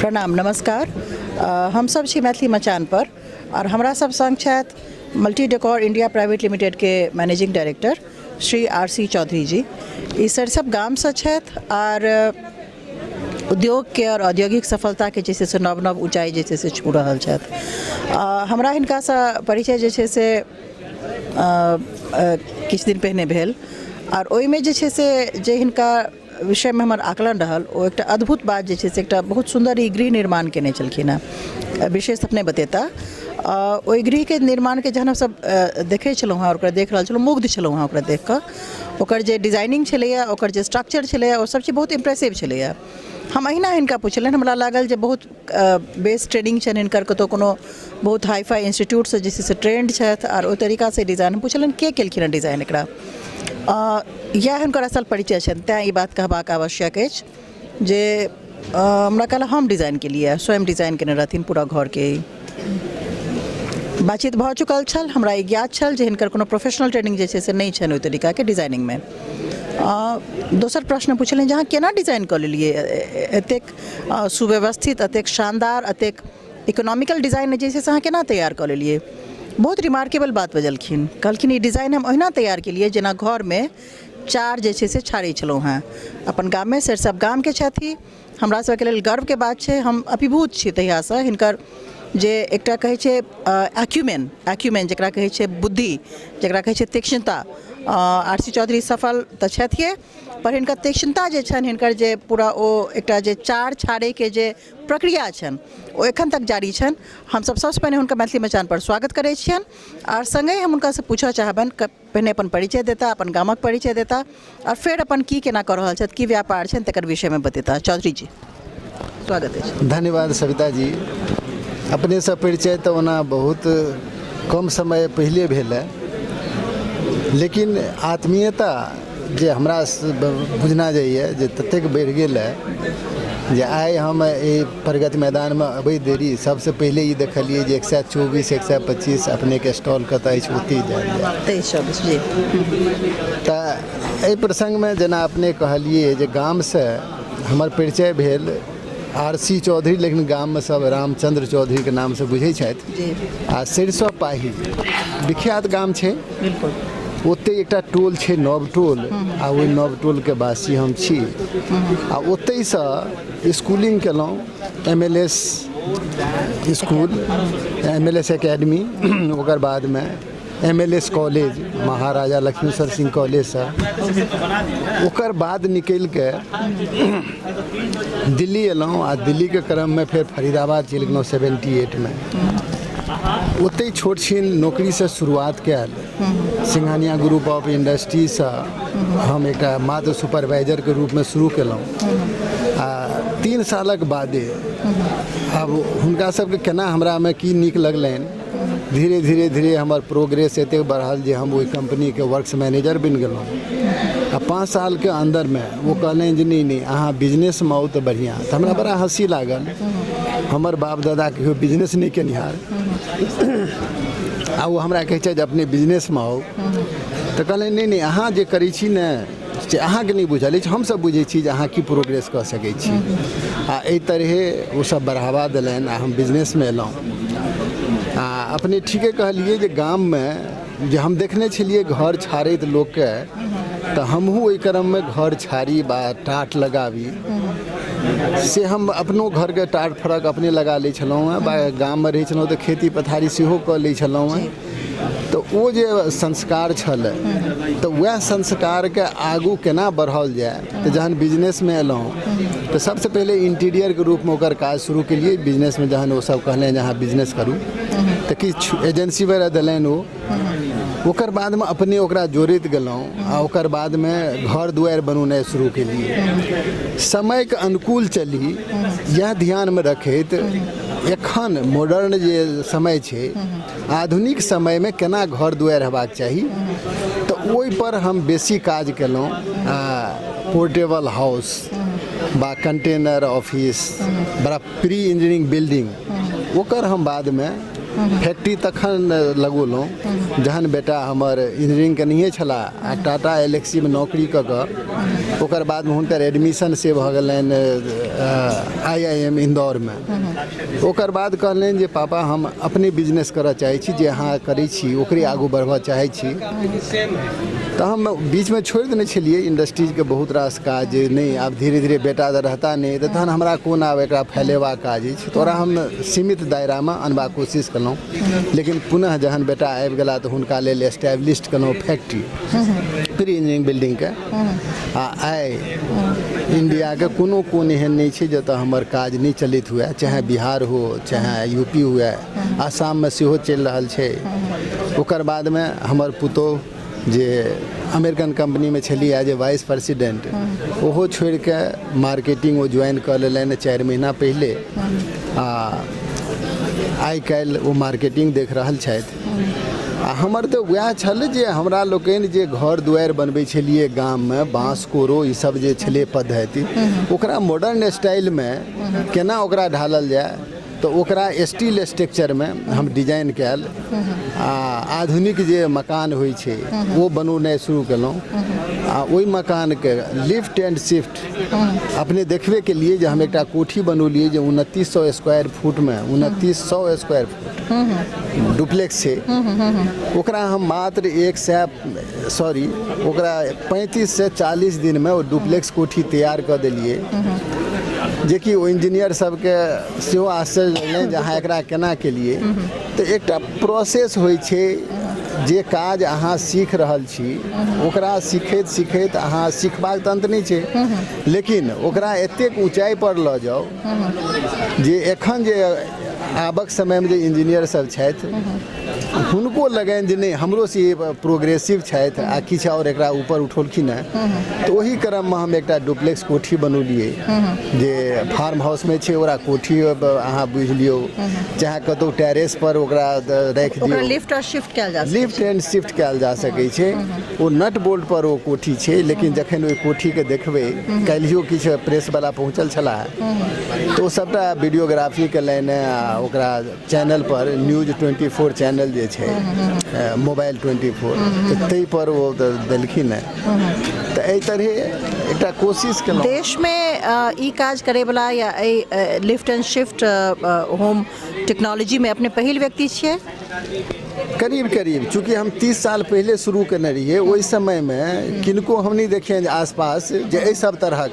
प्रणाम, नमस्कार। हमसभ छी मैथिली मचान पर आओर हमरा सब संग छथि मल्टी डेकोर इंडिया प्राइवेट लिमिटेडके managing director Shri R C Chaudhary ji. ई सरिसब गामसँ छथि आर उद्योगके आओर औद्योगिक सफलताके जे छै से नव नव ऊँचाइ जे छै से छू रहल छथि। हमरा हिनकासँ परिचय जे छै से किछु दिन पहिने भेल आओर ओहिमे जे छै से जे हिनका विषयमे हमर आकलन रहल ओ एकटा अद्भुत बात जे छै से एकटा बहुत सुन्दर ई गृह निर्माण कयने छलखिन हेँ। विशेष अपने बतेता। ओहि गृहके निर्माणके जहन हमसभ देखै छलहुँ हेँ आओर ओकरा देख रहल छलहुँ, मुग्ध छलहुँ हेँ ओकरा देखि कऽ। ओकर जे डिजाइनिंग छलैए, ओकर जे स्ट्रक्चर छलैए, ओ सभ चीज बहुत इम्प्रेसिव छलैए। हम अहिना हिनका पुछलियनि। हमरा लागल जे बहुत बेस्ट ट्रेनिंग छनि हिनकर, कतहु कोनो बहुत हाई फाई इन्स्टिट्यूटसँ जे छै से ट्रेंड छथि आओर ओहि तरीकासँ डिजाइन। हम पुछलियनि के केलखिन हेँ डिजाइन एकरा? इएह हुनकर असल परिचय छनि, तैँ ई बात कहबाक आवश्यक अछि जे हमरा कहला हम डिजाइन केलियै, स्वयं डिजाइन केने रहथिन पूरा घरके। ई बातचीत भऽ चुकल छल। हमरा ई ज्ञात छल जे हिनकर कोनो प्रोफेशनल ट्रेनिंग जे छै से नहि छनि ओहि तरीकाके डिजाइनिंगमे। दोसर प्रश्न पुछलनि जे अहाँ केना डिजाइन कऽ लेलियै एतेक सुव्यवस्थित, एतेक शानदार, एतेक इकोनॉमिकल डिजाइन जे छै से अहाँ केना तैयार कऽ लेलियै? बहुत रिमार्केबल बात बजलखिन। कहलखिन ई डिजाइन हम ओहिना तैयार केलियै जेना घरमे चार जे छै से छाड़ै छलहुँ हेँ अपन गाममे। सरिसब गामके छथि। हमरा सबके लेल गर्वके बात छै। हम अभिभूत छी तहियासँ हिनकर जे एकटा कहै छै एक्यूमेन, एक्यूमेन जकरा कहै छै बुद्धि, जकरा कहै छै तीक्ष्णता। आर सी चौधरी सफल तऽ छथिए, पर हिनकर तीक्ष्णता जे छनि, हिनकर जे पूरा ओ एकटा जे चार छाड़ैके जे प्रक्रिया छनि, ओ एखन तक जारी छनि। हमसभ सबसँ पहिने हुनका मैथिली मचान पर स्वागत करै छियनि आर सङ्गहि हम हुनकासँ पूछऽ चाहबनि, पहिने अपन परिचय देता, अपन गामक परिचय देता आओर फेर अपन की केना कऽ रहल छथि, की व्यापार छनि, तकर विषयमे बतेता। चौधरी जी, स्वागत अछि। धन्यवाद सविता जी। अपनेसँ परिचय तऽ ओना बहुत कम समय पहिले भेल है, लेकिन आत्मीयता जे हमरा बुझना जाइए जे ततेक बढ़ि गेल है जे आइ हम एहि प्रगति मैदानमे अबैत देरी सबसँ पहिले ई देखलियै जे 124, 125 अपनेके स्टॉल कतऽ अछि, ओतहि जायल जाय। 23 24 जी। तऽ एहि प्रसङ्गमे जेना अपने कहलियै जे गामसँ हमर परिचय भेल आर सी चौधरी, लेकिन गाममे सब रामचन्द्र चौधरीके नामसँ बुझै छथि। आ सरिसब पाही विख्यात गाम छै। ओतहि एकटा टोल छै नव टोल, आ ओहि नव टोलके वासी हम छी। आ ओतहिसँ स्कूलिंग केलहुँ, M L S school, M L S academy, ओकर बादमे एम एल एस कॉलेज, महाराजा लक्ष्मीश्वर सिंह कॉलेजसँ। ओकर बाद निकलिके दिल्ली एलहुँ आ दिल्लीके क्रममे फेर फरीदाबाद चलि गेलहुँ 78मे। ओतहि छोट छिन नौकरीसँ शुरुआत कयल। सिंघानिया ग्रुप ऑफ इंडस्ट्रीसँ हम एकटा मात्र सुपरवाइजरके रूपमे शुरू केलहुँ आ 3 सालक बादे आब हुनका सबके केना हमरामे की नीक लगलनि, धीरे धीरे धीरे हमर प्रोग्रेस एतेक बढ़ल जे हम ओहि कम्पनीके वर्क्स मैनेजर बनि गेलहुँ। आ 5 सालके अन्दरमे ओ कहलनि जे नहि नहि, अहाँ बिजनेसमे आउ तऽ बढ़िआँ। तऽ हमरा बड़ा हँसी लागल। हमर बाप दादा कहियो बिजनेस नहि केनिहार आ ओ हमरा कहै छै जे अपने बिजनेसमे आउ। तऽ कहलनि नहि नहि, अहाँ जे करै छी ने से अहाँके नहि बुझल अछि, हमसब बुझै छी जे अहाँ की प्रोग्रेस कऽ सकै छी। आ एहि तरहे ओसब बढ़ावा देलनि आ हम बिजनेसमे एलहुँ। आ अपने ठीके कहलियै जे गाममे जे हम देखने छलियै घर छाड़ैत लोकके, तऽ हमहूँ ओहि क्रममे घर छाड़ी बा टाट लगाबी, से हम अपनो घरके टाट फड़क अपने लगा लै छलहुँ हेँ, बा गाममे रहै छलहुँ तऽ खेती पथारी सेहो कऽ लै छलहुँ हेँ। तऽ ओ जे संस्कार छलै, तऽ वएह संस्कारके आगू केना बढ़ाओल जाय? तऽ जहन बिजनेसमे एलहुँ तऽ सबसँ पहिले इंटीरियरके रूपमे ओकर काज शुरू केलियै बिजनेसमे। जहन ओ सब कहलनि जे अहाँ बिजनेस करू, तऽ किछु एजेंसी वगैरह देलनि ओ। ओकर बादमे अपने ओकरा जोड़ैत गेलहुँ आ ओकर बादमे घर दुआरि बनौनाइ शुरू केलियै। समयके अनुकूल चली, इएह ध्यानमे रखैत एखन मॉडर्न जे समय छै, आधुनिक समयमे केना घर दुआरि हेबाक चाही, तऽ ओहिपर हम बेसी काज केलहुँ। आ पोर्टेबल हाउस बा कंटेनर ऑफिस बड़ा प्री इंजीनियरिंग बिल्डिंग, ओकर हम बादमे फैक्ट्री तखन लगौलहुँ जहन बेटा हमर इंजीनियरिंग केनहिए छलाह आ टाटा एलेक्सीमे नौकरी कऽ कऽ ओकर बादमे हुनकर एडमिशन से भऽ गेलनि IIM इन्दौरमे। ओकर बाद कहलनि जे पापा हम अपने बिजनेस करऽ चाहै छी, जे अहाँ करै छी ओकरे आगू बढ़बऽ चाहै छी। तऽ हम बीचमे छोड़ि देने छलियै इंडस्ट्रीजके बहुत रास काज, जे नहि आब धीरे धीरे बेटा तऽ रहता नहि, तऽ तहन हमरा कोन आब एकरा फैलेबाक काज अछि, तऽ ओकरा हम सीमित दायरामे अनबाक कोशिश केलहुँ। लेकिन पुनः जहन बेटा आबि गेला तऽ हुनका लेल एस्टैब्लिश केलहुँ फैक्ट्री प्री इंजीनियरिंग बिल्डिंगके। आ आइ इण्डियाके कोनो कोन एहन नहि छै जतऽ हमर काज नहि चलैत हुए, चाहे बिहार हो चाहे UP हुए, आसाममे सेहो चलि रहल छै। ओकर बादमे हमर पुतोहु जे अमेरिकन कम्पनीमे छली एज ए वाइस प्रेसिडेंट, ओहो छोड़िके मार्केटिंग ओ ज्वाइन कऽ लेलनि 4 महीना पहिले, आ आइ काल्हि ओ मार्केटिंग देख रहल छथि। आ हमर तऽ वएह छल जे हमरा लोकनि जे घर दुआरि बनबै छलियै गाममे, बाँस कोरो ईसब जे छलै पद्धति, ओकरा मॉडर्न स्टाइलमे केना ओकरा ढालल जाय, तऽ ओकरा स्टील स्ट्रक्चरमे हम डिजाइन कयल आ आधुनिक जे मकान होइ छै ओ बनौनाइ शुरू केलहुँ। आ ओहि मकानके लिफ्ट एंड शिफ्ट अपने देखबे केलियै जे हम एकटा कोठी बनौलियै जे 2900 स्क्वायर फुटमे, 2900 स्क्वायर फुट डुप्लेक्स छै, ओकरा हम मात्र 100 सॉरी ओकरा 35 से 40 दिनमे ओ डुप्लेक्स कोठी तैयार कऽ देलियै, जेकि ओ इंजीनियर सबके सेहो आश्चर्य लगलनि जे अहाँ एकरा केना केलियै। तऽ एकटा प्रोसेस होइ छै, जे काज अहाँ सीख रहल छी ओकरा सीखैत सीखैत अहाँ सीखबाक तऽ अन्त नहि छै, लेकिन ओकरा एतेक ऊँचाइ पर लऽ जाउ जे एखन जे आबक समयमे जे इंजीनियर सब छथि हुनको लगनि जे नहि हमरो से प्रोग्रेसिव छथि आ किछु आओर एकरा ऊपर उठौलखिन हेँ। तऽ ओही क्रममे हम एकटा डुप्लेक्स कोठी बनौलियै जे फार्म हाउसमे छै, ओकरा कोठी अहाँ बुझि लियौ, चाहे कतहु टेरेस पर ओकरा राखि दियौ, लिफ्ट और शिफ्ट कयल जा लिफ्ट एंड शिफ्ट कयल जा सकै छै। ओ नट बोल्ट पर ओ कोठी छै, लेकिन जखन ओहि कोठीके देखबै, काल्हियो किछु प्रेसवला पहुँचल छलाह तऽ ओ सभटा वीडियोग्राफी केलनि आ ओकरा चैनल पर न्यूज 24 चैनल जे छै, मोबाइल 24, तऽ ताहि पर ओ देलखिन हेँ। तऽ एहि तरहे एकटा कोशिश केलहुँ। देशमे ई काज करैवला या एहि लिफ्ट एंड शिफ्ट होम टेक्नोलॉजीमे अपने पहिल व्यक्ति छियै? करीब करीब, चूँकि हम 30 साल पहिले शुरू केने रहियै, ओहि समयमे किनको हम नहि देखियनि आसपास जे एहि सब तरहक।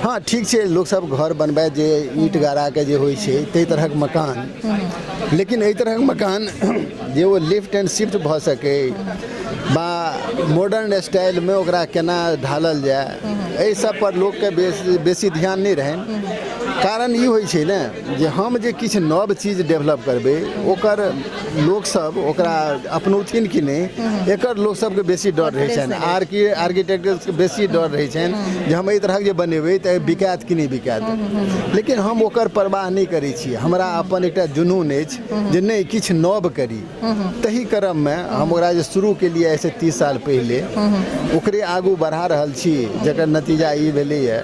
हँ ठीक छै, लोकसब घर बनबै जे ईंट गाड़ाके जे होइ छै ताहि तरहक मकान, लेकिन एहि तरहक मकान जे ओ लिफ्ट एंड शिफ्ट भऽ सकै बा मॉडर्न स्टाइलमे ओकरा केना ढालल जाय, एहि सब पर लोकके बेसी ध्यान नहि रहनि। कारण ई होइ छै ने जे हम जे किछु नव चीज डेवलप करबै ओकर लोकसब ओकरा अपनौथिन कि नहि, एकर लोकसबके बेसी डर रहै छनि। आर्किटेक्टके बेसी डर रहै छनि जे हम एहि तरहक जे बनेबै तऽ बिकायत कि नहि बिकायत, लेकिन हम ओकर परवाह नहि करै छी। हमरा अपन एकटा जुनून अछि जे नहि किछु नव करी, तही क्रममे हम ओकरा जे शुरू केलियै आइसँ 30 साल पहिले, ओकरे आगू बढ़ा रहल छी, जकर नतीजा ई भेलैए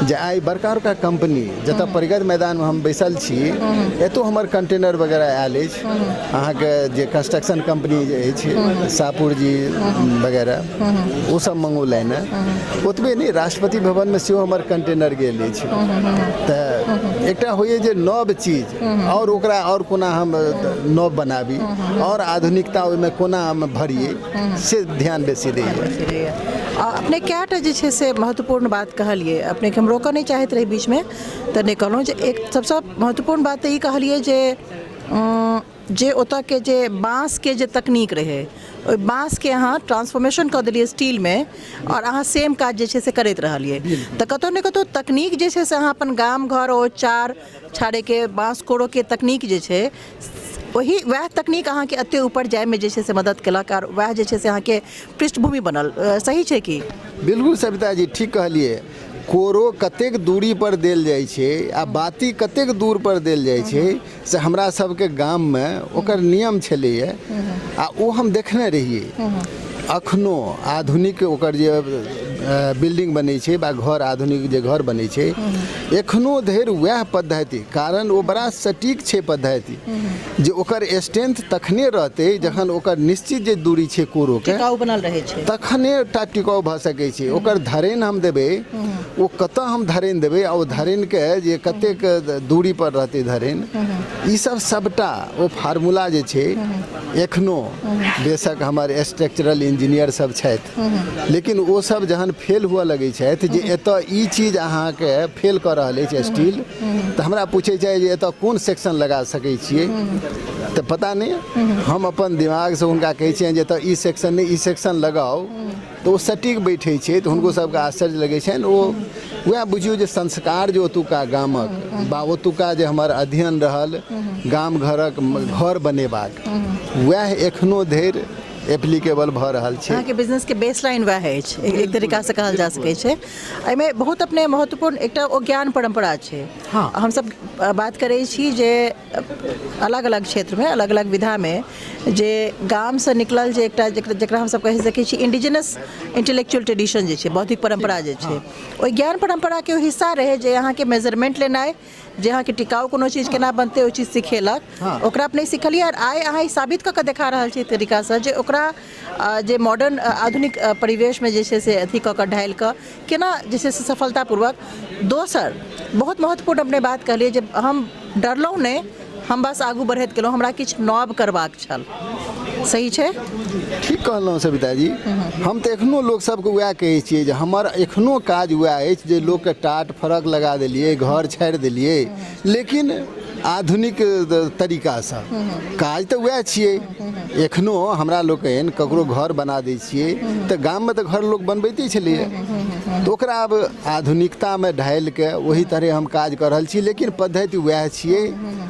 जे आइ बड़का बड़का कम्पनी जतऽ प्रगति मैदानमे हम बैसल छी, एतौ हमर कंटेनर वगैरह आयल अछि। अहाँके जे कंस्ट्रक्शन कम्पनी जे अछि, सापुर जी वगैरह, ओ सब मंगौलनि हेँ। ओतबे नहि, राष्ट्रपति भवनमे सेहो हमर कंटेनर गेल अछि। तऽ एकटा होइए जे नव चीज आओर ओकरा आओर कोना हम नव बनाबी आओर आधुनिकता ओहिमे कोना हम भरियै, से ध्यान बेसी दैए। अपने कएटा जे छै से महत्वपूर्ण बात कहलियै, अपनेके हम रोकऽ नहि चाहैत रही बीचमे तऽ नहि कहलहुँ जे एक सबसँ महत्वपूर्ण बात तऽ ई कहलियै जे ओतऽके जे बाँसके जे तकनीक रहै ओहि बाँसके अहाँ ट्रांसफॉर्मेशन कऽ देलियै स्टीलमे आओर अहाँ सेम काज जे छै से करैत रहलियै। तऽ कतहु ने कतहु तकनीक जे छै से अहाँ अपन गाम घर ओ चार छाड़ैके बाँस कोड़ोके तकनीक जे छै ओही वएह तकनीक अहाँके एते ऊपर जाइमे जे छै से मदद केलक आओर वएह जे छै से अहाँके पृष्ठभूमि बनल। सही छै की? बिल्कुल सविता जी, ठीक कहलियै। कोरो कतेक दूरी पर देल जाइ छै आ बाती कतेक दूर पर देल जाइ छै से हमरा सबके गाममे ओकर नियम छलैए आ ओ हम देखने रहियै। अखनो आधुनिक ओकर जे बिल्डिंग बनै छै बा घर, आधुनिक जे घर बनै छै, एखनो धरि वएह पद्धति, कारण ओ बड़ा सटीक छै पद्धति, जे ओकर स्ट्रेंथ तखने रहतै जखन ओकर निश्चित जे दूरी छै कोरोके टिकाउ बनल रहै छै, तखने टा टिकाउ भऽ सकै छै। ओकर धरेन हम देबै, ओ कतऽ हम धरेन देबै आ ओ धरेनके जे कतेक दूरी पर रहतै धरेन, ई सब सबटा ओ फार्मूला जे छै एखनो बेशक हमर स्ट्रक्चरल इंजीनियर सब छथि, लेकिन ओ सब जहन फेल हुअ लगै छथि जे एतऽ ई चीज अहाँके फेल कऽ रहल अछि स्टील, तऽ हमरा पूछै छथि जे एतऽ कोन सेक्शन लगा सकै छियै, तऽ पता नहि हम अपन दिमागसँ हुनका कहै छियनि जे एतऽ ई सेक्शन नहि, ई सेक्शन लगाउ, तऽ ओ सटीक बैठै छै, तऽ हुनको सबके आश्चर्य लगै छनि। ओ वएह बुझियौ जे संस्कार जे ओतुका गामक बा ओतुका जे हमर अध्ययन रहल गाम घरक घर बनेबाक, वएह एखनो धरि एप्लीकेबल भऽ रहल छै। अहाँके बिजनेसके बेस लाइन वएह अछि, एक तरीकासँ कहल जा सकै छै। एहिमे बहुत अपने महत्वपूर्ण एकटा ओ ज्ञान परम्परा छै। हमसब बात करै छी जे अलग अलग क्षेत्रमे, अलग अलग विधामे जे गामसँ निकलल जे एकटा जकरा हमसब कहि सकै छी इंडिजिनस इंटेलेक्चुअल ट्रेडिशन जे छै, बौद्धिक परम्परा जे छै, ओहि ज्ञान परम्पराके ओ हिस्सा रहै जे अहाँके मेजरमेंट लेनाइ, जे अहाँके टिकाउ कोनो चीज केना बनतै, ओ चीज सिखेलक, ओकरा अपने सिखलियै। आओर आइ अहाँ ई साबित कऽ कऽ देखा रहल छी तरीकासँ जे ओकरा जे मॉडर्न आधुनिक परिवेशमे जे छै से अथी कऽ कऽ ढालि कऽ केना जे छै से सफलतापूर्वक। दोसर बहुत महत्वपूर्ण अपने बात कहलियै जे हम डरलहुँ नहि, हम बस आगू बढ़ैत गेलहुँ, हमरा किछु नव करबाक छल। सही छै? ठीक कहलहुँ सविताजी। हम तऽ एखनो लोक सबके वएह कहै छियै जे हमर एखनो काज वएह अछि जे लोकके टाट फरक लगा देलियै, घर छाड़ि देलियै, लेकिन आधुनिक तरीकासँ काज तऽ वएह छियै। एखनो हमरा लोकनि ककरो घर बना दै छियै तऽ गाममे तऽ घर लोक बनबैते छलैए, तऽ ओकरा आब आधुनिकतामे ढालिके ओही तरहे हम काज कऽ रहल छी, लेकिन पद्धति वएह छियै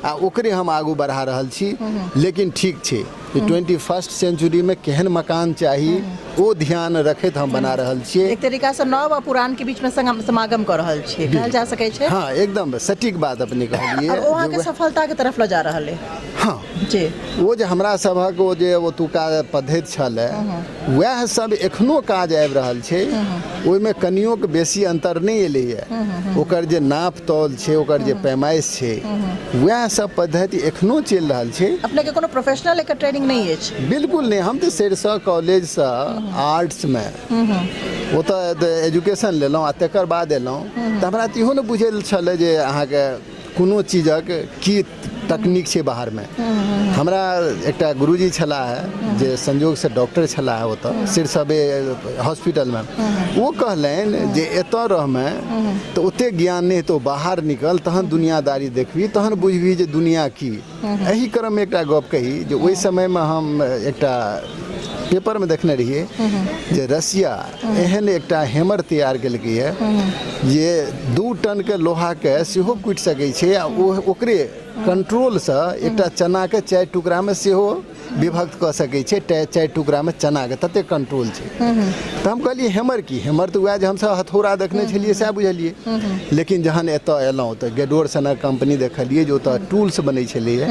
आ ओकरे हम आगू बढ़ा रहल छी। लेकिन ठीक छै जे 21st सेंचुरीमे केहन मकान चाही ओ ध्यान रखैत हम बना रहल छियै। एक तरीकासँ नव आ पुरानके बीचमे समागम कऽ रहल छियै, कहल जा सकै छै। हँ, एकदम सटीक बात अपने कहलियै। आओर ओ अहाँके सफलताके तरफ लऽ जा रहल अइ। हँ जी। ओ जे हमरा सभक ओ जे ओतुका पद्धति छलै वएह सब एखनो काज आबि रहल छै, ओहिमे कनियोक बेसी अन्तर नहि एलैए। ओकर जे नाप तौल छै, ओकर जे पैमाइश छै, वएह सब पद्धति एखनो चलि रहल छै। अपनेके कोनो प्रोफेशनल एकर ट्रेनिंग नहि अछि? बिल्कुल नहि। हम तऽ सरिसब कॉलेजसँ आर्ट्समे ओतऽ एजुकेशन लेलहुँ आ तकर बाद एलहुँ, तऽ हमरा तऽ इहो नहि बुझल छलै जे अहाँके कोनो चीजक की तकनीक छै बाहरमे। हमरा एकटा गुरुजी छलाह है जे संयोगसँ डॉक्टर छलाह है ओतऽ सिरसबे हॉस्पिटलमे, ओ कहलनि जे एतऽ रहमे तऽ ओतेक ज्ञान नहि हेतौ, बाहर निकल तहन दुनियादारी देखबी, तहन बुझबी जे दुनिया की। एहि क्रममे एकटा गप कही जे ओहि समयमे हम एकटा पेपरमे देखने रहियै जे रसिया एहन एकटा हेमर तैयार केलकैए जे 2 टनके लोहाके सेहो कुटि सकै छै आ ओ ओकरे कंट्रोलसँ एकटा चनाके 4 टुकड़ामे सेहो विभक्त कऽ सकै छै, 4 टुकड़ामे चनाके ततेक कंट्रोल छै। तऽ हम कहलियै हेमर की? हेमर तऽ वएह जे हमसब हथौड़ा देखने छलियै सएह बुझलियै। लेकिन जहन एतऽ एलहुँ तऽ गेडोर सनक कम्पनी देखलियै जे ओतऽ टूल्स बनै छलैए,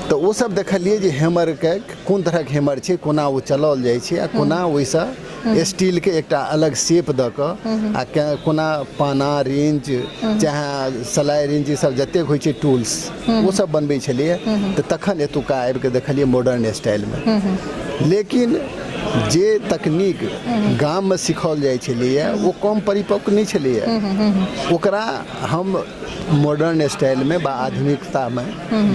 तऽ ओ सब देखलियै जे हेमरके कोन तरहक हेमर छै, कोना ओ चलाओल जाइ छै आ कोना ओहिसँ स्टीलके एकटा अलग शेप दऽ कऽ आ कोना पाना रिंच चाहे सलाइ रिंच ई सब जतेक होइ छै टूल्स ओ सब बनबै छलैए। तऽ तखन एतुका आबिकऽ देखलियै मॉडर्न स्टाइलमे। लेकिन जे तकनीक गाममे सिखाओल जाइ छलैए ओ कम परिपक्व नहि छलैए, ओकरा हम मॉडर्न स्टाइलमे बा आधुनिकतामे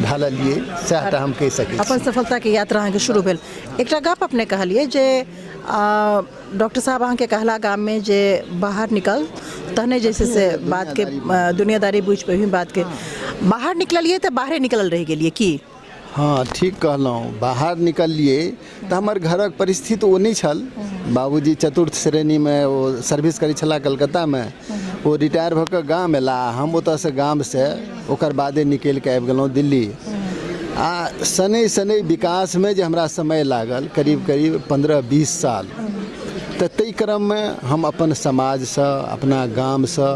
ढाललियै, सएह टा हम कहि सकै छी। अपन सफलताके यात्रा अहाँके शुरू भेल। एकटा गप अपने कहलियै जे डॉक्टर साहब अहाँके कहला गाममे जे बाहर निकल तहने जे छै से बातके दुनियादारी बुझि पेबही बातके। बाहर निकललियै तऽ बाहरे निकलल रहि गेलियै की? हँ, ठीक कहलहुँ। बाहर निकललियै तऽ हमर घरक परिस्थिति ओ नहि छल। बाबूजी चतुर्थ श्रेणीमे ओ सर्विस करै छलाह कलकत्तामे, ओ रिटायर भऽ कऽ गाम अयलाह, हम ओतऽसँ गामसँ ओकर बादे निकलि कऽ आबि गेलहुँ दिल्ली। आ शनैः शनैः विकासमे जे हमरा समय लागल करीब करीब 15-20 साल, तऽ ताहि क्रममे हम अपन समाजसँ, अपना गामसँ,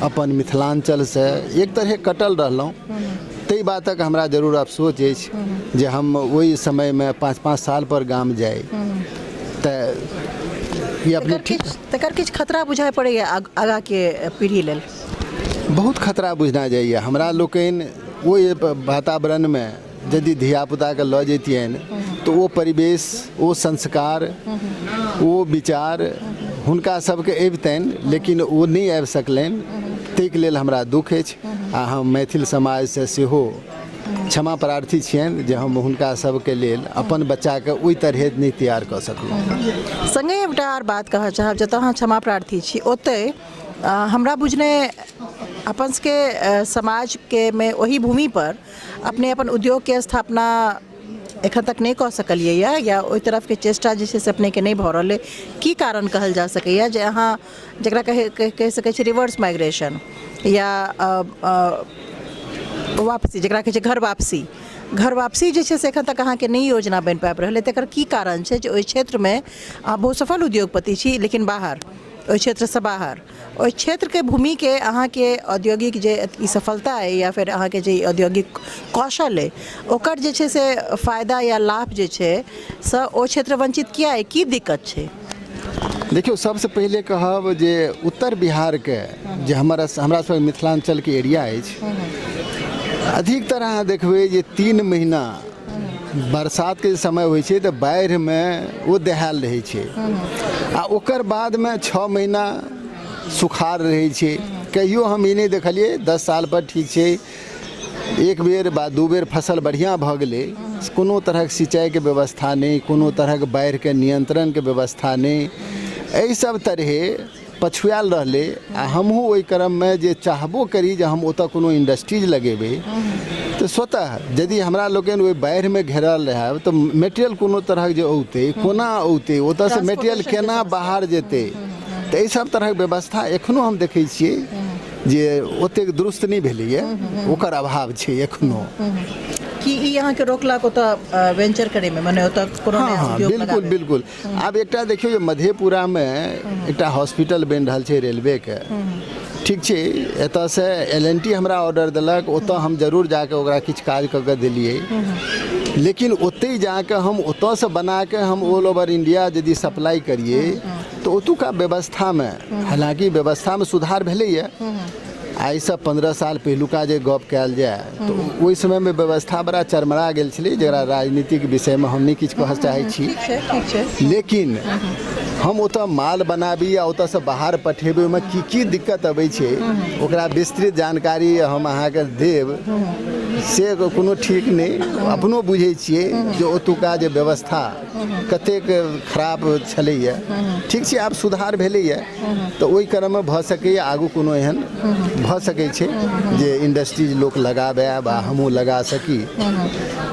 अपन मिथिलाञ्चलसँ एक तरहे कटल रहलहुँ। ताहि बातक हमरा जरूर अफसोच अछि जे हम ओहि समयमे 5-5 सालपर गाम जाइ, तऽ ई अपने ठीक। तकर किछु खतरा बुझाइ पड़ैए आगाँके पीढ़ी लेल? बहुत खतरा बुझना जाइए। हमरा लोकनि ओहि वातावरणमे यदि धियापुताके लऽ जैतियनि तऽ ओ परिवेश, ओ संस्कार, ओ विचार हुनका सबके अबितनि, लेकिन ओ नहि आबि सकलनि। ताहिके लेल हमरा दुःख अछि आ हम मैथिल समाजसँ सेहो क्षमा प्रार्थी छियनि जे हम हुनका सबके लेल अपन बच्चाके ओहि तरहे नहि तैयार कऽ सकलहुँ। सङ्गे एकटा आर बात कहऽ चाहब, जतऽ अहाँ क्षमा प्रार्थी छी ओतहि हमरा बुझने अपन सबके समाजके मे ओहि भूमिपर अपने अपन उद्योगके स्थापना एखन तक नहि कऽ सकलियै या ओहि तरफके चेष्टा जे छै से अपनेके नहि भऽ रहल अइ, की कारण कहल जा सकैए जे अहाँ जकरा कहि सकै छी रिवर्स माइग्रेशन या वापसी, जकरा कहै छै घर वापसी, घर वापसी जे छै से एखन तक अहाँके नहि योजना बनि पाबि रहल अइ, तकर की कारण छै जे ओहि क्षेत्रमे अहाँ बहुत सफल उद्योगपति छी लेकिन बाहर ओहि क्षेत्रसँ बाहर ओहि क्षेत्रके भूमिके अहाँके औद्योगिक जे ई सफलता अइ या फेर अहाँके जे औद्योगिक कौशल अइ ओकर जे छै से फायदा या लाभ जे छै से ओ क्षेत्र वञ्चित किया अइ, की दिक्कत छै? देखियौ, सबसँ पहिले कहब जे उत्तर बिहारके जे हमरा सबके मिथिलाञ्चलके एरिया अछि, अधिकतर अहाँ देखबै जे 3 महीना बरसातके जे समय होइ छै तऽ बाढ़िमे ओ दहायल रहै छै आ ओकर बादमे 6 महीना सुखाड़ रहै छै। कहियो हम ई नहि देखलियै, 10 साल पर ठीक छै एक बेर बा 2 बेर फसल बढ़िआँ भऽ गेलै, कोनो तरहक सिंचाइके व्यवस्था नहि, कोनो तरहक बाढ़िके नियन्त्रणके व्यवस्था नहि, एहि सब तरहे पछुआयल रहलै। आ हमहूँ ओहि क्रममे जे चाहबो करी जे हम ओतऽ कोनो इंडस्ट्रीज लगेबै तऽ स्वतः यदि हमरा लोकनि ओहि बाढ़िमे घेरल रहब तऽ मेटेरियल कोनो तरहक जे औतै कोना औतै, ओतऽसँ मेटेरियल केना बाहर जेतै, तऽ एहि सब तरहक व्यवस्था एखनो हम देखै छियै जे ओतेक दुरुस्त नहि भेलैए, ओकर अभाव छै एखनो। की ई अहाँके रोकलक ओतऽ वेंचर करैमे, मने ओतऽ कोनो हँ हँ, बिल्कुल बिल्कुल। आब एकटा देखियौ जे मधेपुरामे एकटा हॉस्पिटल बनि रहल छै रेलवेके, ठीक छै, एतऽसँ एल एन टी हमरा ऑर्डर देलक, ओतऽ हम जरूर जाकऽ ओकरा किछु काज कऽ कऽ देलियै, लेकिन ओतहि जाकऽ हम ओतऽसँ बनाकऽ हम ऑल ओवर इंडिया यदि सप्लाई करियै तऽ ओतुका व्यवस्थामे, हालाँकि व्यवस्थामे सुधार भेलैए, आइसँ 15 साल पहिलुका जे गप कयल जाय तऽ ओहि समयमे व्यवस्था बड़ा चरमरा गेल छलै, जकरा राजनीतिक विषयमे हम नहि किछु कहऽ चाहै छी, लेकिन हम ओतऽ माल बनाबी आ ओतऽसँ बाहर पठेबै ओहिमे की की दिक्कत अबै छै ओकरा विस्तृत जानकारी हम अहाँके देब से कोनो ठीक नहि। अपनो बुझै छियै जे ओतुका जे व्यवस्था कतेक खराब छलैए, ठीक छै आब सुधार भेलैए, तऽ ओहि क्रममे भऽ सकैए आगू कोनो एहन भऽ सकै छै जे इंडस्ट्रीज लोक लगाबै वा हमहूँ लगा सकी,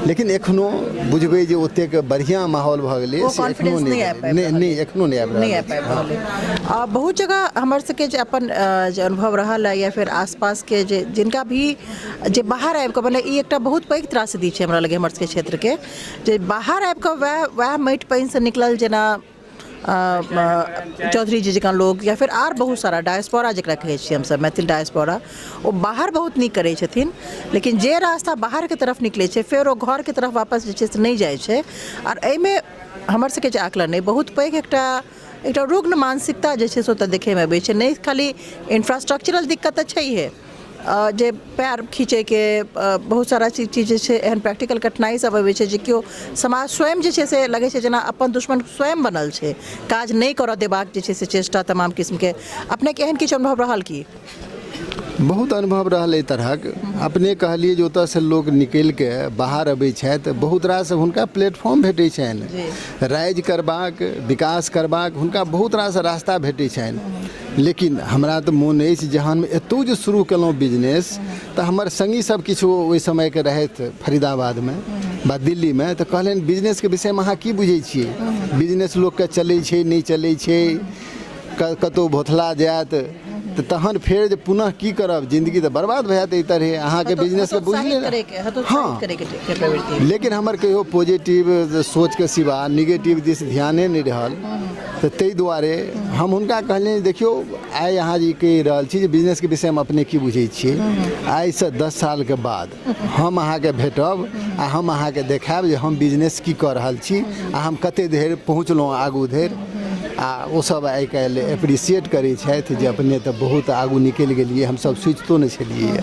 लेकिन एखनो बुझबै जे ओतेक बढ़िआँ माहौल भऽ गेलै से एखनो नहि, नहि एखनो नहि आबि रहल अछि। बहुत जगह हमर सबके जे अपन जे अनुभव रहल है या फिर आसपासके जे जिनका भी जे बाहर आबिकऽ मने ई एकटा बहुत पैघ त्रासदी छै हमरा लगैए हमर सबके क्षेत्रके, जे बाहर आबिकऽ वएह माटि पानिसँ निकलल जेना चौधरी जी जकाँ लोक या फेर आर बहुत सारा डायस्पोरा जकरा कहै छियै हमसब मैथिल डायस्पोरा, ओ बाहर बहुत नीक करै छथिन, लेकिन जे रास्ता बाहरके तरफ निकलै छै फेर ओ घरके तरफ वापस जे छै से नहि जाइ छै। आर एहिमे हमर सबके जे आकलन अइ बहुत पैघ एकटा एकटा रुग्ण मानसिकता जे छै से ओतऽ देखैमे अबै छै। नहि खाली इन्फ्रास्ट्रक्चरल दिक्कत तऽ छैहे, जे पएर खीचैके बहुत सारा चीज जे छै एहन प्रैक्टिकल कठिनाइ सब अबै छै जे केओ समाज स्वयं जे छै से लगै छै जेना अपन दुश्मन स्वयं बनल छै, काज नहि करऽ देबाक जे छै से चेष्टा तमाम किस्मके। अपनेके एहन किछु अनुभव रहल की? बहुत अनुभव रहल एहि तरहक। अपने कहलियै जे ओतऽसँ लोक निकलिके बाहर अबै छथि, बहुत रास हुनका प्लेटफॉर्म भेटै छनि राइज करबाक, विकास करबाक, हुनका बहुत रास रास्ता भेटै छनि। लेकिन हमरा तऽ मोन अछि जहन एतौ जे शुरू केलहुँ बिजनेस तऽ हमर सङ्गी सब किछु ओहि समयके रहथि फरीदाबादमे वा दिल्लीमे, तऽ कहलनि बिजनेसके विषयमे अहाँ की बुझै छियै, बिजनेस लोकके चलै छै नहि चलै छै, कतहु भोथला जायत तऽ तहन फेर जे पुनः की करब, जिन्दगी तऽ बर्बाद भऽ जायत एहि तरहे, अहाँके बिजनेसके बुझले। हँ, लेकिन हमर कहियो पॉजिटिव सोचके सिवा निगेटिव दिस ध्याने नहि रहल, तऽ ताहि दुआरे हम हुनका कहलियनि देखियौ आइ अहाँ जे कहि रहल छी जे बिजनेसके विषयमे अपने की बुझै छियै, आइसँ 10 सालके बाद हम अहाँके भेटब आ हम अहाँके देखायब जे हम बिजनेस की कऽ रहल छी आ हम कते धरि पहुँचलहुँ आगू धरि, आ आ ओसभ आइ काल्हि एप्रिसिएट करै छथि जे अपने तऽ बहुत आगू निकलि गेलियै, हमसभ सोचितो नहि छलियै।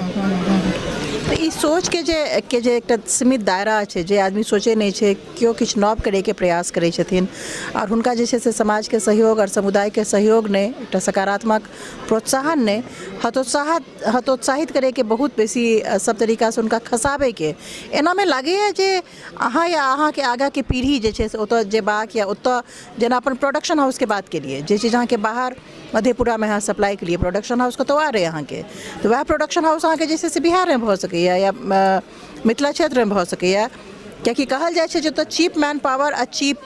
तऽ ई सोचके जे एकटा सीमित दायरा छै, जे आदमी सोचै नहि छै, केओ किछु नव करैके प्रयास करै छथिन आओर हुनका जे छै से समाजके सहयोग आओर समुदायके सहयोग नहि, एकटा सकारात्मक प्रोत्साहन नहि, हतोत्साहित करैके बहुत बेसी सब तरीकासँ हुनका खसाबैके, एनामे लागैए जे अहाँ या अहाँके आगाँके पीढ़ी जे छै से ओतऽ जेबाक या ओतऽ जेना अपन प्रोडक्शन हाउसके बात केलियै, जे चीज अहाँके बाहर मधेपुरामे अहाँ सप्लाई केलियै, प्रोडक्शन हाउस कतहु आर अइ अहाँके, तऽ वएह प्रोडक्शन हाउस अहाँके जे छै से बिहारमे भऽ सकैए या मिथिला क्षेत्रमे भऽ सकैए, कियाकि कहल जाइ छै जे ओतऽ चीप मैन पावर आ चीप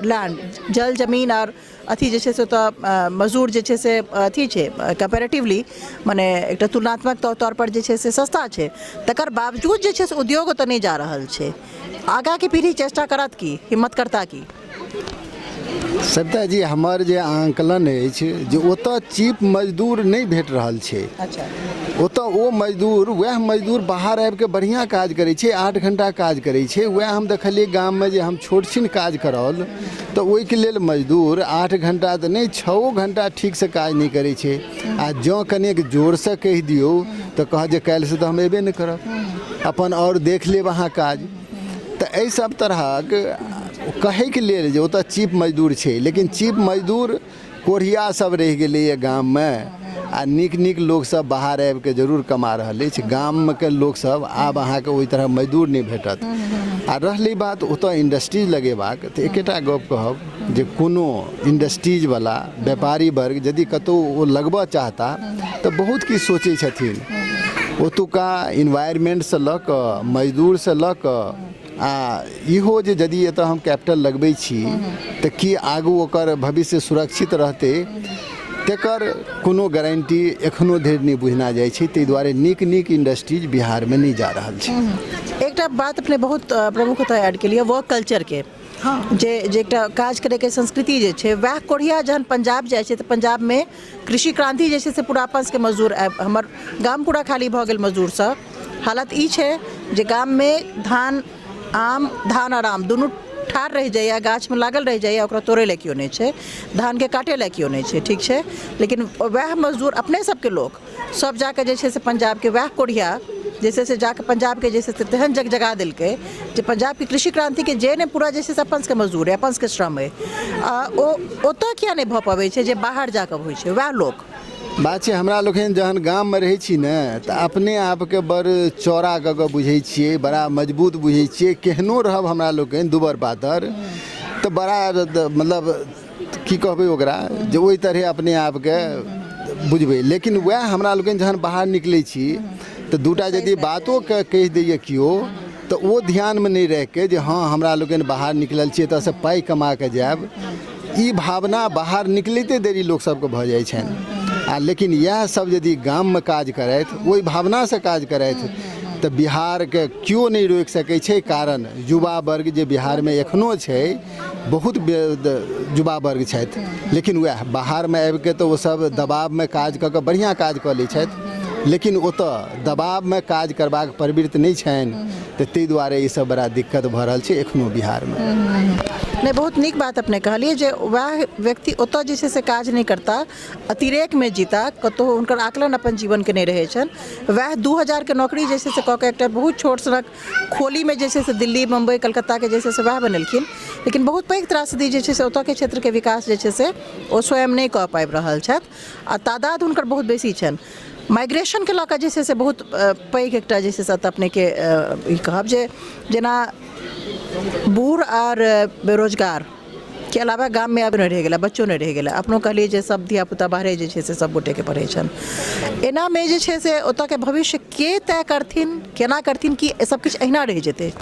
लैंड, जल जमीन आओर अथी जे छै से ओतऽ मजदूर जे छै से अथी छै कम्पेरेटिवली, मने एकटा तुलनात्मक तौरपर जे छै से सस्ता छै, तकर बावजूद जे छै से उद्योग ओतऽ नहि जा रहल छै। आगाँके पीढ़ी चेष्टा करत की, हिम्मत करता की? सविता जी, हमर जे आंकलन अछि जे ओतऽ चीप मजदूर नहि भेट रहल छै। ओतऽ ओ मजदूर, वएह मजदूर बाहर आबिके बढ़िआँ काज करै छै, 8 घण्टा काज करै छै। वएह हम देखलियै गाममे जे हम छोट छिन काज कराओल तऽ ओहिके लेल मजदूर 8 घण्टा तऽ नहि, 6 घण्टा ठीकसँ काज नहि करै छै। आ जँ कनेक जोरसँ कहि दियौ तऽ कहत जे काल्हिसँ तऽ हम अयबे नहि करब, अपन आओर देख लेब अहाँ काज। तऽ एहि सब तरहक कहैके लेल जे ओतऽ चीप मजदूर छै, लेकिन चीप मजदूर कोढ़िया सब रहि गेलैए गाममे आ नीक नीक लोकसब बाहर आबिके जरूर कमा रहल अछि। गामके लोकसब आब अहाँके ओहि तरह मजदूर नहि भेटत। आ रहलै बात ओतऽ इंडस्ट्रीज लगेबाक, तऽ एकेटा गप कहब जे कोनो इंडस्ट्रीजवला व्यापारी वर्ग यदि कतहु ओ लगबऽ चाहता तऽ बहुत किछु सोचै छथिन। ओतुका इन्वायरमेन्टसँ लऽ कऽ मजदूरसँ लऽ कऽ आ इहो जे यदि एतऽ हम कैपिटल लगबै छी तऽ की आगू ओकर भविष्य सुरक्षित रहतै, तकर कोनो गारंटी एखनो धरि नहि बुझना जाइ छै। ताहि दुआरे नीक नीक इंडस्ट्रीज बिहारमे नहि जा रहल छै। एकटा बात अपने बहुत प्रमुखता ऐड केलियै, वर्क कल्चरके, जे जे एकटा काज करैके संस्कृति जे छै, वएह कोढ़िया जहन पंजाब जाइ छै तऽ पंजाबमे कृषि क्रांति जे छै से पूरा अपन सबके मजदूर आबि, हमर गाम पूरा खाली भऽ गेल मजदूरसँ। हालत ई छै जे गाममे धान आम, धान आओर आम दुनू ठाढ़ रहि जाइए, गाछमे लागल रहि जाइए, ओकरा तोड़ै लए केओ नहि छै, धानके काटै लए केओ नहि छै, ठीक छै। लेकिन वएह मजदूर अपने सबके लोक सब जाकऽ जे छै से पंजाबके वएह कोढ़िया जे छै से जाकऽ पंजाबके जे छै से तेहन जगजगा देलकै जे पंजाबके कृषि क्रान्तिके जे नहि पूरा जे छै से अपन सबके मजदूर अइ, अपन सबके श्रम अइ, आ ओ ओतऽ किया नहि भऽ पबै छै जे बाहर जाकऽ होइ छै वएह लोक। बात छै हमरा लोकनि जहन गाममे रहै छी ने तऽ अपने आपके बड़ चौड़ा कऽ कऽ बुझै छियै, बड़ा मजबूत बुझै छियै। केहनो रहब हमरा लोकनि दुबर पातर तऽ बड़ा मतलब की कहबै ओकरा जे ओहि तरहे अपने आपके बुझबै। लेकिन वएह हमरा लोकनि जहन बाहर निकलै छी तऽ दूटा यदि बातो कहि दैए केओ तऽ ओ ध्यानमे नहि राखिके जे हँ हमरा लोकनि बाहर निकलल छी एतऽसँ पाइ कमा कऽ जायब, ई भावना बाहर निकलिते देरी लोक सबके भऽ जाइ छनि। आ लेकिन इएह सब यदि गाममे काज करथि, ओहि भावनासँ काज करथि तऽ बिहारके केओ नहि रोकि सकै छै। कारण युवा वर्ग जे बिहारमे एखनो छै, बहुत युवा वर्ग छथि, लेकिन वएह बाहरमे आबिके तऽ ओसब दबावमे काज कऽ कऽ बढ़िआँ काज कऽ लै छथि, लेकिन ओतऽ दबावमे काज करबाक प्रवृत्ति नहि छनि, तऽ ताहि दुआरे ई सब बड़ा दिक्कत भऽ रहल छै एखनो बिहारमे। नहि, बहुत नीक बात अपने कहलियै जे वएह व्यक्ति ओतऽ जे छै से काज नहि करता, अतिरेकमे जीता, कतहु हुनकर आकलन अपन जीवनके नहि रहै छनि। वएह 2000के नौकरी जे छै से कऽ कऽ एकटा बहुत छोट सनक खोलीमे जे छै से दिल्ली, मुम्बई, कलकत्ताके जे छै से वएह बनेलखिन, लेकिन बहुत पैघ त्रासदी जे छै से ओतऽके क्षेत्रके विकास जे छै से ओ स्वयं नहि कऽ पाबि रहल छथि आ तादाद हुनकर बहुत बेसी छनि। माइग्रेशनके लऽ कऽ जे छै से बहुत पैघ एकटा जे छै से अपनेके ई कहब जे जेना बूढ़ आर बेरोजगार के अलावा गाममे आब नहि रहि गेलै, बच्चो नहि रहि गेलै। अपनो कहलियै जे सब धियापुता बाहरे जे छै से सब गोटेके पढ़ै छनि। एनामे जे छै से ओतऽके भविष्य के तय करथिन, केना करथिन, कि सब किछु अहिना रहि जेतै?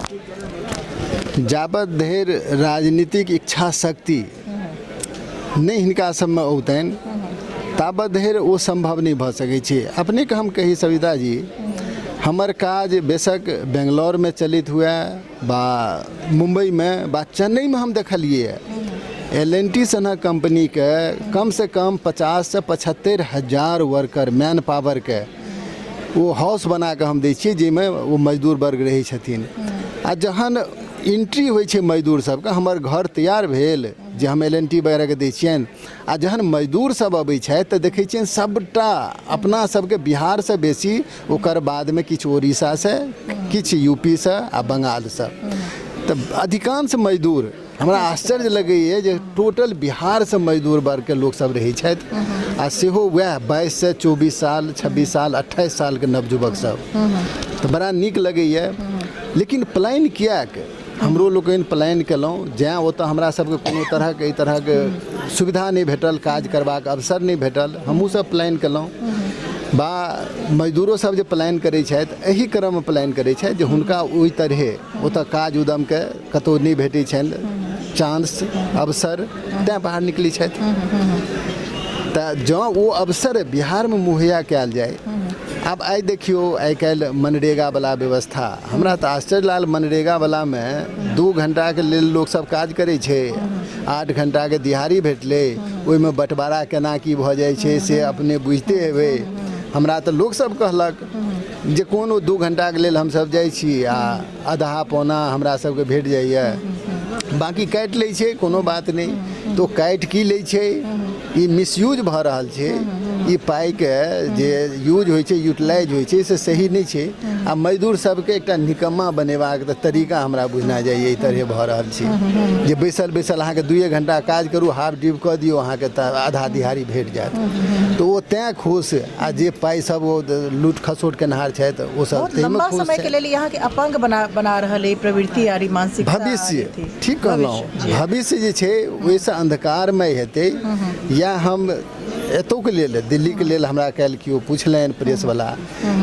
जाबत धरि राजनीतिक इच्छा शक्ति नहि हिनका सबमे औतनि ताबत धरि ओ सम्भव नहि भऽ सकै छै। अपनेके हम कही सविता जी, हमर काज बेशक बेंगलौरमे चलैत हुए बा मुम्बईमे बा चेन्नईमे, हम देखलियै एल एन टी सनक कम्पनीके कमसँ कम 50 से 75 हजार वर्कर मैन पावरके ओ हाउस बनाकऽ हम दै छियै, जाहिमे ओ मजदूर वर्ग रहै छथिन। आ जहन एंट्री होइ छै मजदूर सबके, हमर घर तैयार भेल जे हम एल एन टी वगैरहके दै छियनि, आ जहन मजदूर सब अबै छथि तऽ देखै छियनि सबटा अपना सबके बिहारसँ बेसी, ओकर बादमे किछु उड़ीसासँ, किछु यू पी सँ आ बंगालसँ। तऽ अधिकांश मजदूर, हमरा आश्चर्य लगैए जे टोटल बिहारसँ मजदूर वर्गके लोकसब रहै छथि, आ सेहो वएह 22सँ 24 साल, 26 साल, 28 सालके नवयुवक सब। तऽ बड़ा नीक लगैए। लेकिन पलायन किएक? हमरो लोकनि पलायन केलहुँ, जैँ ओतऽ हमरा सबके कोनो तरहक एहि तरहक सुविधा नहि भेटल, काज करबाक अवसर नहि भेटल, हमहूँ सब पलायन केलहुँ। बा मजदूरो सब जे पलायन करै छथि, एहि क्रममे पलायन करै छथि जे हुनका ओहि तरहे ओतऽ काज उद्यमके कतहु नहि भेटै छनि चांस, अवसर, तैँ बाहर निकलै छथि। तऽ जँ ओ अवसर बिहारमे मुहैया कयल जाय। आब आइ देखियौ, आइ काल्हि मनरेगावला व्यवस्था, हमरा तऽ आश्चर्य लागल। मनरेगावलामे 2 घण्टाके लेल लोकसभ काज करै छै, 8 घण्टाके दिहाड़ी भेटलै, ओहिमे बँटवारा केना की भऽ जाइ छै से अपने बुझिते हेबै। हमरा तऽ लोकसभ कहलक जे कोन ओ 2 घण्टाके लेल हमसभ जाइ छी आ आधा पौना हमरा सबके भेट जाइए, बाँकी काटि लै छै, कोनो बात नहि। तऽ ओ काटि की लै छै? ई मिसयूज भऽ रहल छै। ई पाइके जे यूज होइ छै, यूटिलाइज होइ छै, से सही नहि छै। आ मजदूर सबके एकटा निकम्मा बनेबाक तऽ तरीका हमरा बुझना जाइए एहि तरहे भऽ रहल छै जे बैसल बैसल अहाँके 2 घण्टा काज करू, हाफ ड्यूब कऽ दियौ, अहाँके तऽ आधा दिहाड़ी भेट जायत। तऽ ओ तैँ खुश, आ जे पाइ सब ओ लूट खसोट केनहार छथि ओ सब बहुत ताहिमे लम्बा खुश समय के छथि। लेल अहाँके अपंग बना बना रहल अइ प्रवृत्ति आर ई मानसिकता आर भविष्य अथी। ठीक कहलहुँ, भविष्य, जी। भविष्य जे छै ओहिसँ अन्धकारमय हेतै। या हम एतौके लेल, दिल्लीके लेल हमरा काल्हि केओ पुछलनि प्रेसवला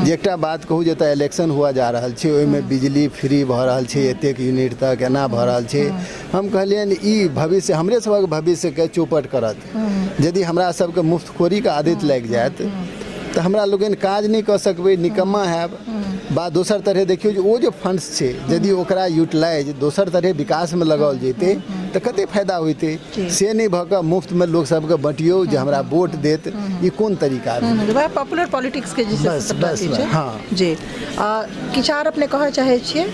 जे एकटा बात कहू, जे एतऽ इलेक्शन हुअ जा रहल छै, ओहिमे बिजली फ्री भऽ रहल छै एतेक यूनिट तक, एना भऽ रहल छै। हम कहलियनि ई भविष्य हमरे सभक भविष्यके चौपट करत। यदि हमरा सबके मुफ्तखोरीके आदत लागि जायत तऽ हमरा लोकनि काज नहि कऽ सकबै, निकम्मा हैब। बा दोसर तरहे देखियौ जे ओ जे फंड्स छै, यदि ओकरा यूटिलाइज दोसर तरहे विकासमे लगाओल जैतै तऽ कते फायदा होइतै। से नहि भऽ कऽ मुफ्तमे लोक सबके बँटियौ जे हमरा वोट देत, ई कोन तरीका भेलै? वएह पॉपुलर पॉलिटिक्स के जे छै से बस, सबटा बस, चीज छै। हँ। जी, किछु आर अपने कहऽ चाहै छियै?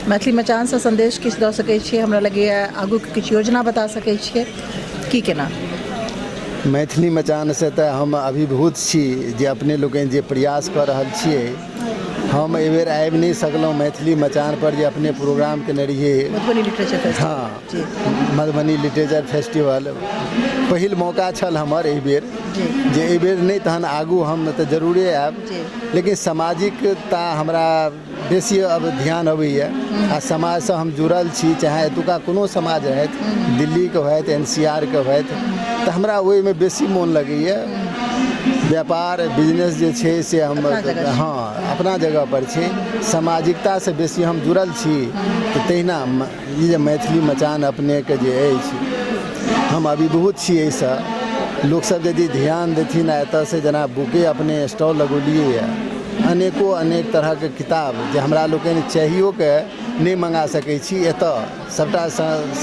मैथिली मचानसँ संदेश किछु दऽ सकै छियै? हमरा लगैए आगूके किछु योजना बता सकै छियै की केना? मैथिली मचानसँ तऽ हम अभिभूत छी जे अपने लोकनि जे प्रयास कऽ रहल छियै। हम एहिबेर आबि नहि सकलहुँ मैथिली मचान पर जे अपने प्रोग्राम केने रहियै, मधुबनी लिटरेचर फेस्टिवल। हँ। जी। मधुबनी लिटरेचर फेस्टिवल पहिल मौका छल हमर एहिबेर, जे एहिबेर नहि तहन आगू हम तऽ जरूरे आयब। लेकिन सामाजिकता हमरा बेसी अब ध्यान अबैए आ समाजसँ हम जुड़ल छी, चाहे एतुका कोनो समाज रहथि, दिल्लीके होथि, एन सी आर के होथि, तऽ हमरा ओहिमे बेसी मोन लगैए। व्यापार बिजनेस जे छै से हम अपना जगह छै। हँ, अपना जगह पर छै, सामाजिकतासँ बेसी हम जुड़ल छी। तऽ तहिना ई जे मैथिली मचान अपनेके जे अछि, हम अभिभूत छी एहिसँ। लोकसब यदि ध्यान देथिन आ एतऽसँ जेना बुके अपने स्टॉल लगौलियै, अनेको अनेक तरहके किताब जे हमरा लोकनि चाहियोके नहि मङ्गा सकै छी, एतऽ सबटा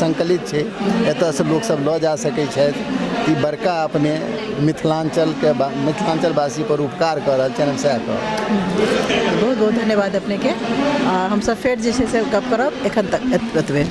सङ्कलित छै, एतऽसँ लोकसब लऽ जा सकै छथि। ई बड़का अपने मिथिलाञ्चलके मिथिलाञ्चलवासी पर उपकार कऽ रहल छनि, हम सएह कहब। बहुत बहुत धन्यवाद अपनेके। हमसब फेर जे छै से गप करब, एखन तक एतबे।